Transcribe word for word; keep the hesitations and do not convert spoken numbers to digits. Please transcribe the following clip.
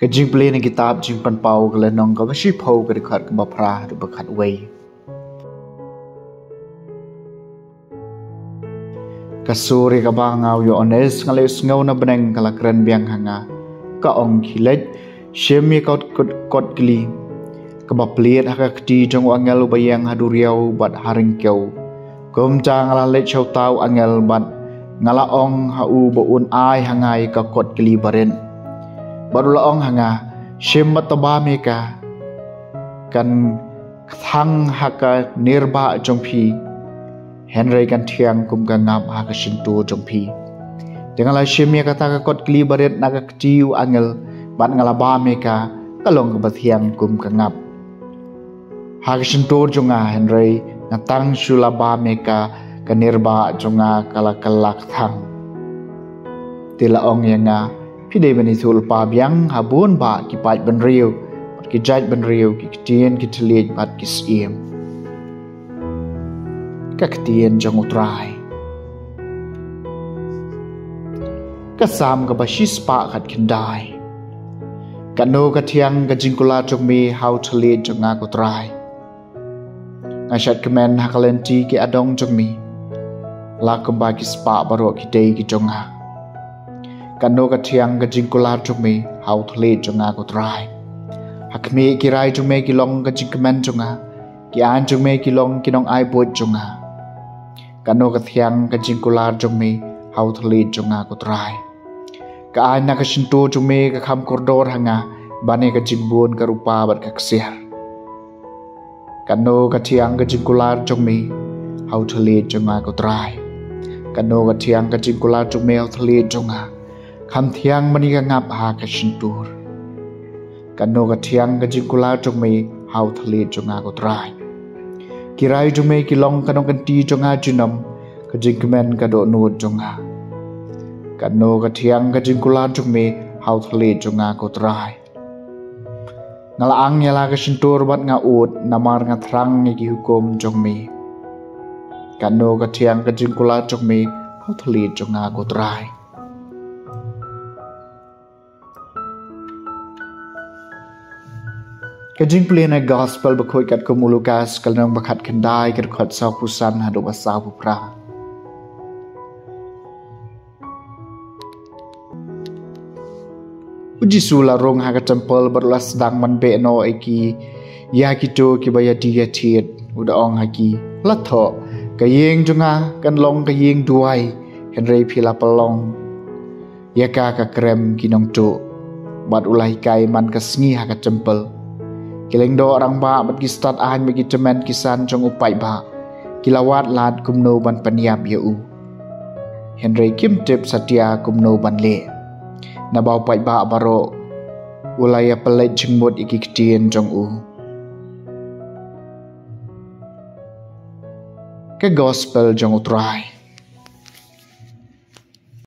Jingpule na kitab Jingpynpaw ka lynnong kaba shiphew, ka dkhot kaba phra haduh ba khatwei. Ka sur ïa kaba nga u Ïoannis nga la ïohsngew na bneng ka la kren biang ha nga, ka ong, khie leit, shim ïa ka kot, kot, kotkli kaba plied ha ka kti jong u angel uba ïeng ha duriaw bad ha ryngkew. Kumta nga la leit sha uta u angel bad nga la ong ha u ba un ai ha nga ïa ka kotkli barit. Bad u la ong ha nga, shim bad to bam ïa ka, kan kthang ha ka nirbah jong phi, hynrei kan thiang kum ka ngap ha ka shyntur jong phi. Te nga la shim ïa kata ka kotkli barit na ka kti u angel bad nga la bam ïa ka, ka long kaba thiang kum ka ngap ha ka shyntur jong nga, hynrei nga tang shu la bam ïa ka, ka nirbah jong nga ka la kylla kthang. Te la ong ïa nga, phi dei ban ïathuhlypa biang ha bun bah ki paidbynriew bad ki jaitbynriew, ki ktien ki thylliej bad ki syiem. Ka ktien jong U Trai. Ka Salm kaba shispah khatkhyndai. Katno ka thiang ka jingkular jong me ha u thylliej jong nga, ko Trai. Nga shait kmen ha ka lynti ki adong jong me, la kumba ki spah baroh ki dei ki jong nga. Katno ka thiang ka jingkular jong me ha u thylliej jong nga, ko Trai. Ha khmih ki rai jong me ki long ka jingkmen jong nga, ki aiñ jong me ki long ki nongai buit jong nga. Katno ka thiang ka jingkular jong me ha u thylliej jong nga, ko Trai. Ka aiñ na ka shyntur jong me ka kham kordor ha nga ban ïa ka jingbun ka rupa bad ka ksiar. Katno ka thiang ka jingkular jong me ha u thylliej jong nga, ko Trai. Katno ka thiang ka jingkular jong me ha u thylliej jong nga, kham thiang ban ïa ka ngap ha ka shyntur. Katno ka thiang ka jingkular jong me ha u thylliej jong nga, ko Trai. Ki rai jong me ki long ka nongkynti jong nga junom, ka jingkmen ka dohnud jong nga. Katno ka thiang ka jingkular jong me ha u thylliej jong nga, ko Trai. Nga la ang ïa la ka shyntur bad nga ud, namar nga thrang ïa ki hukum jong me. Katno ka thiang ka jingkular jong me ha u thylliej jong nga, ko Trai. Ka jingpule na Gospel bakhuid katkum u Lukas, ka lynnong ba khatkhyndai, ka dkhot sawphew san haduh ba sawphew phra. U Jisu u la rung ha ka templ bad u la sdang ban beh noh ïa ki, ïa kito kiba ïadie ïathied. U da ong ha ki, la thoh, ka ïing jong nga kan long ka ïing duwai, hynrei phi la pynlong ïa ka ka krem ki nongtuh. Bad u la hikai man ka sngi ha ka templ. Ki lyngdoh rangbah bad ki stad aiñ bad ki tymmen ki san jong u paidbah ki la wad lad kumno ban pynïap ïa u. Hynrei kim tip satia kumno ban leh, naba u paidbah baroh u la ïa pynleit jingmut ïa ki ktien jong u. Ka Gospel jong U Trai.